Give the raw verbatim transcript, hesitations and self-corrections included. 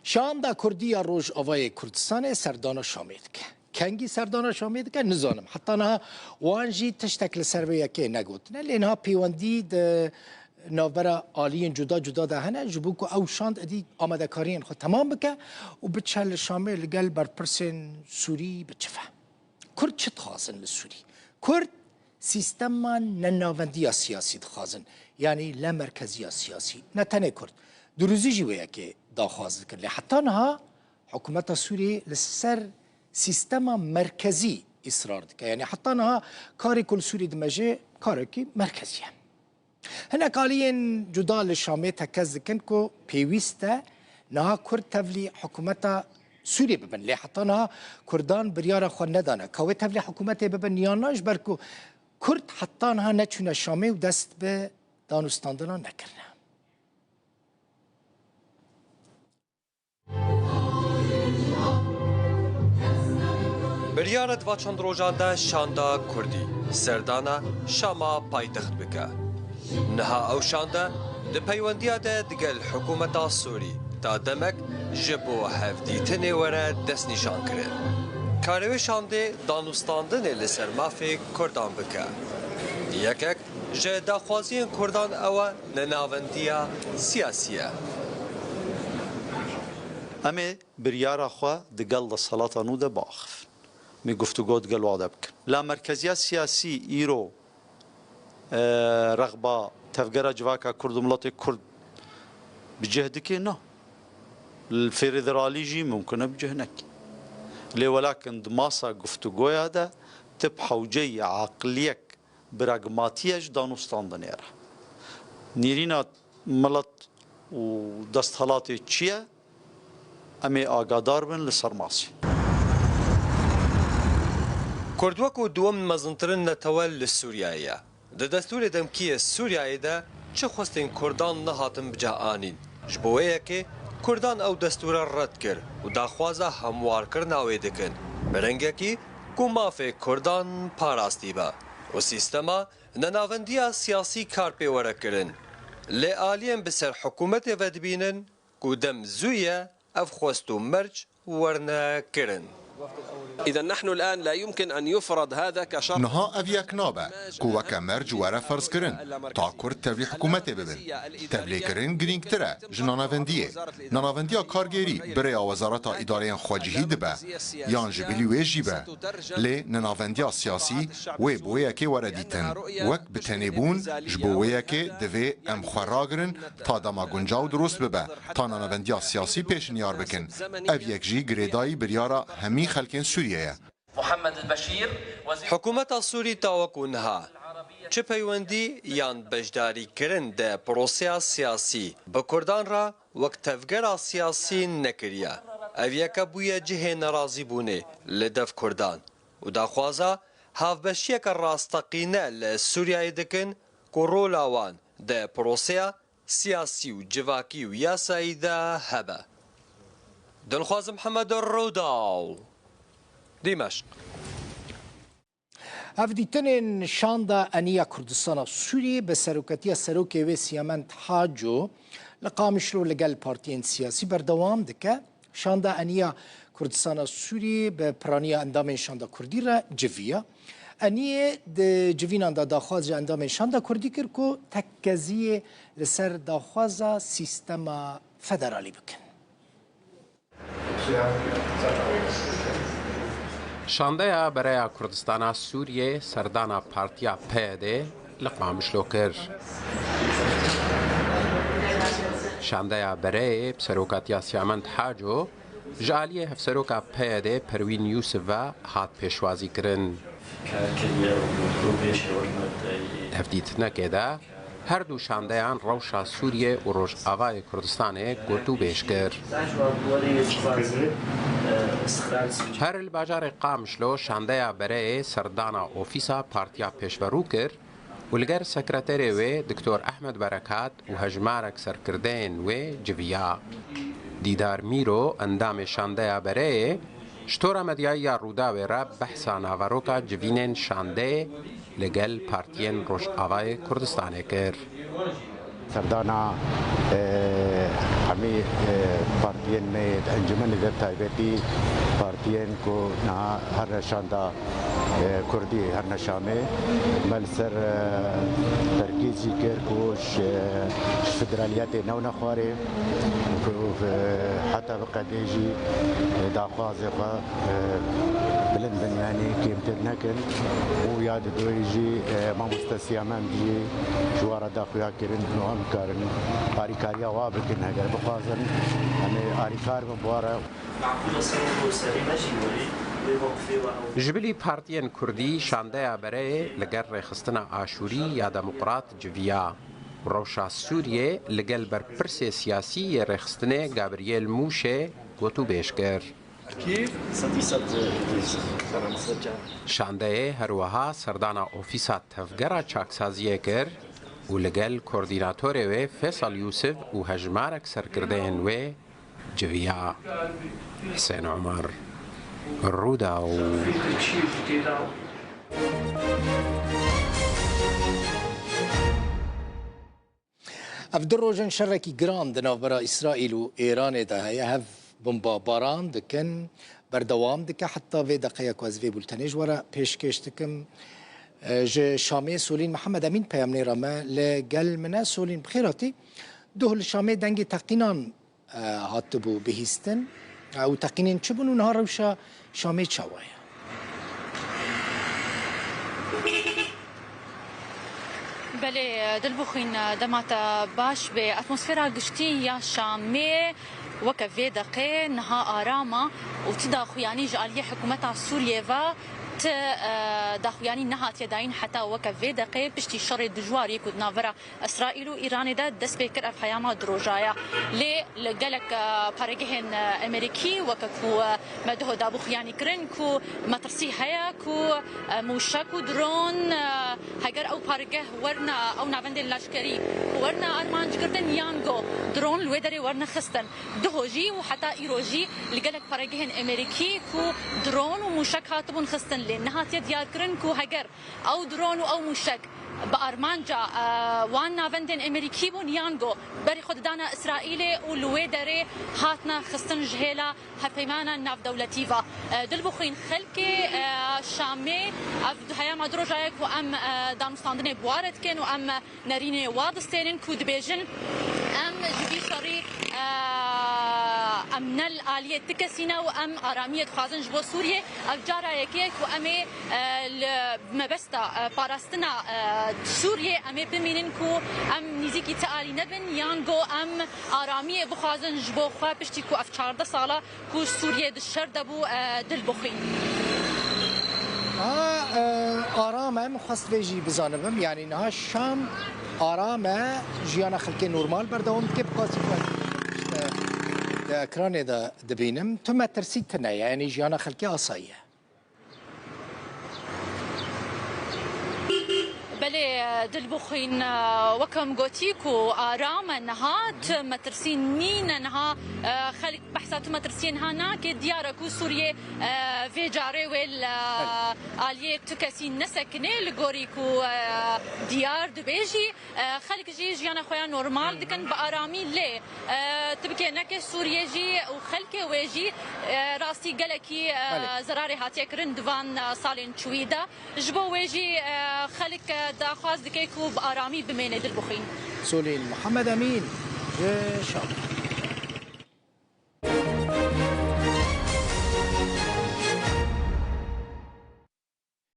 Şanda Kurdî ya Rojavayê Kurdistanê serdana Şamê dike. Kengî serdana Şamê dike, nizanim. Heta niha wan jî tiştek li ser vê yekê negotine. Lê niha pêwendî di navbera aliyên cuda cuda de hene, ji bo ku ew şand êdî amadekariyên xwe temam bike û biçe li Şamê li gel berpirsên Sûrî biçife. Kurd çi dixwazin li Sûrî? Kurd sîstema nenavendiya siyasî dixwazin. Yanî lemerkeziya siyasî. Ne tenê Kurd. Duruzî jî wê yekê daxwaz dikin. Lê heta niha hikûmeta Sûriyê li ser sîstema merkezî îsrar dike. Yanî heta niha karê ku li Sûrî dimejê karekî merkezî ye. Hinek aliyên cuda li Şamê tekez dikin ku pêwîst e niha Kurd tevlî hikûmeta Sûriyê bibin. Lê heta niha Kurdan biryara xwe nedane. Ka wê tevlî hikûmetê bibin yan na, ji ber ku Kurd heta niha neçûne Şamê û dest bi danûstandinan nekirine. Biryar e di va çend rojan de şanda Kurdî serdana Şama paytext bike. Niha ew şande di peywendiya de digel hikûmeta Sûrî ta demek ji bo hevdîtinê were destnîşankirin. Karê wê şandê danûstandinê li ser mafê Kurdan bike. Yekek ji daxwaziyên Kurdan ew e nenavendiya siyasî ye. Em ê biryara xwe digel desthilata nû de biaxivin. Em ê guftûgo digel wa de bikin. Lamerkeziya siyasî îro, e, rexba tevgera civaka Kurd û miletê Kurd bi cih dike? Na. Li federalî jî mumkin e bi cih neke. Lê welakin di masa guftûgoya de tu bi hewceyî aqiliyek pragmatî ye ji danûstandinê re. Nêrîna milet û desthilatê çi ye? Em ê agadar bin li ser masê. Kurd wekû duwem mezintirin netewe li Sûriyeyê ye. Di destûrê demkî yê Sûriyeyê de çi xwestên Kurdan nehatin bi cih anîn. Ji bo wê yekê Kurdan ew destûre red kir û daxwaza hemwarkirina wê dikin. Bi rengekî ku mafê Kurdan parastî be û sîstema nenavendiya siyasî kar pê were kirin. Lê aliyên bi ser hikûmetê ve dibînin ku dem zû ye ev xwest û merc werne kirin. إذا نحن الآن لا يمكن أن يفرض هذا كشرط. Niha ev yek nabe ku weke merc were ferzkirin, ta Kurd tevlî hikûmetê bibin. Tevlêkirin girîngtir e ji nanavendiyê. Nanavendiya kargêrî bi rêya Wezareta Îdareyên Xwecihî dibe, yan ji bilî wê jî be. Lê nenavendiya siyasî wê bi wê yekê were dîtin. Wek bi tenê bûn, ji bo wê yekê divê em xwe ragirin ta dema guncaw dirust bibe, ta nenavendiya siyasî pêşinyar bikin. Ev yek jî girêdayî biryara hemî xelkên Sûriyê ye. Muhammed el-Beşîr, wezîr. Hikûmeta Sûrî ta wekû niha çi peywendî yan beşdarîkirin di proseya siyasî bi Kurdan re wek tevgera siyasî nekiriye. Ev yeke bûye cihê nerazîbûnê li dev Kurdan û daxwaza havbeşiyeke rasteqîne li Sûriyeyê dikin ku rola wan di proseya siyasî û civakî û yasayî de hebe. Dilxwaz Mihemed, Rûdaw, Dîmeşq. Ev dîtinên şanda Eniya Kurdistana Sûriyê bi serokatiya serokê wê Siyamend Haco li Qamişlo li gel partiyên siyasî berdewam dike. Şanda Eniya Kurdistana Sûriyê bi piraniya endamên Şanda Kurdî re civiya. Eniyê di civînan de daxwaz ji endamên Şanda Kurdî kir ku tekkeziyê li ser daxwaza sîstema federalî bikin. Şandeya Bereya Kurdistana Sûriyê serdana partiya P Y D li Qamişlo kir. Şandeya Bereyê bi serokatiya Siyamend Haco ji aliyê Hevseroka P Y D Perwîn Yûsif ve hat pêşwazîkirin. Hevdîtinekê de her du şandeyan rewşa Sûriyê û Rojavayê Kurdistanê gotûbêj kir. Her li bajarê Qamişlo şandeya Bereyê serdana ofîsa partiya pêşverû kir û li ger sekreterê wê Doktor Ehmed Berekat û hejmarek serkirdeyên wê civiya. Dîdar Mîro, endamê şandeya Bereyê, ji tora medyayî ya Rûdawê re behsa naveroka civînên şandeyê li gel partiyên Rojavayê Kurdistanê kir. Serdana, e, Hemî, e, partiyên me yê di encûmenê de, bi taybetî partiyên ku niha her neşanda, e, Kurdî her neşamê me li ser, e, terkîz jî kir ku ji, ji federaliyetê newne xwarê û, û, e, heta bi qedê jî, e, daxwazê xwe, e, bilind bin, yanî kêmtir nekin û ya di doyê jî, e, mamoste Siyamend jî ji wan re daxuya kirin û em bikarin alîkariya wa bikin. Heger bixwazin, em ê alîkar bin bi wan re. Ji bilî partiyên Kurdî şandeya bereyê li gel rêxistina Aşûrî ya Demokrat civiya. Rewşa Sûriyê li gel berpirsê siyasî yê rêxistinê Gabriel Mûşê gotûbêj kir. Şandeyê her wiha serdana ofîsa tevgera çaksaziyê kir û li gel koordînatorê wê Fêsal Yûsif û hejmarek serkirdeyên wê civiya. Husên Omer, Rûdaw. Ev du roj in şerekî giran di navbera Îsraîl û Îranê de heye. Hev bombabaran dikin, berdewam dike. Heta vê deqeya ku ez vê bultenê ji we re pêşkêş dikim, e, ji Şamê Solîn Mihemed Emîn peyamnêra me li gel min e. Solîn, bi xêr hatî. Duh li Şamê dengê teqînan, e, hatibû bihîstin, e, û teqînên çi bûn û niha rewşa Şamê çawa ye? Belê, Dilbixwîn, dema te baş bê. Atmosfera giştî ya Şamê weke vê deqê niha aram e û ti daxuyanî ji aliyê hikûmeta Sûriyê ve, ti, e, daxuyanî nehatiye dayîn heta weke vê deqê piştî şerê dijwar yê ku di navbera Îsraîl û Îranê de dest pê kir. Ev heyama du roja ye. Lê li gelek, e, paregehên, e, Amerîkî, weke ku, e, me duho dabû xuyanî kirin, ku metirsî heye ku, e, mûşek û dron, e, heger ew paregeh werine, ew navendên leşkerî ku werine armanc girtin, yan go dron li wê derê werine xistin. Duho jî û heta îro jî li gelek paregehên Amerîkî ku dron û mûşek hatibûn xistin, lê nehatiye diyarkirin ku heger ew dron û ew mûşek bi armanca, e, wan navendên Amerîkî bûn, yan go berê xwe didana Îsraîlê û li wê derê hatine xistin ji hêla hevpeymana navdewletî ve. E, Dilbixwîn, xelkê, e, Şamê, ev du heyama du roja ye ku em, e, danûstandinê bi wa re dikin û em, e, nerînê wa distênin ku dibêjin, em ji vî şerî, e, em ne li aliyê ti kesî ne û em aramiyê dixwazin ji bo Sûriyê. Ev cara yekê ye ku em ê, e, li mebesta, e, parastina, e, Sûriyê em ê bimînin ku em nîzîkî ti alî nebin, yan go em aramiyê bixwazin ji bo xwe, piştî ku ev çardeh sala ku Sûriye di şer de bû, e, Dilbixwîn. Niha, e, aram e, min xwest vê jî bizanibim. Yanî niha Şam aram e, jiyana xelkê normal berdewam dike, bi qasî ku ez işte di ekranê de dibînim. Tu metirsî tune ye, yanî jiyana xelkê asayî ye. Belê, Dilbixwîn, weke min gotî ku aram e niha, tu metirsî nîne niha, xelk behsa tu metirsiyê niha nake. Diyar e ku Sûriyê, vê carê wê li aliyê tu kesî nesekinê, li gorî ku diyar dibêjî. E, xelk jî jiyana xwe ya normal dikin bi aramî, lê, e, tu bikê neke Sûriye jî û xelkê wê jî, e, rastî gelekî, e, Belê. Zerarê hatiye kirin di van, e, salên çûyî de. Ji bo wê jî, e, xelk, e, daxwaz dike ku bi aramî bimêne Dilbixwîn. Solîn Mihemed Emîn ji Şam.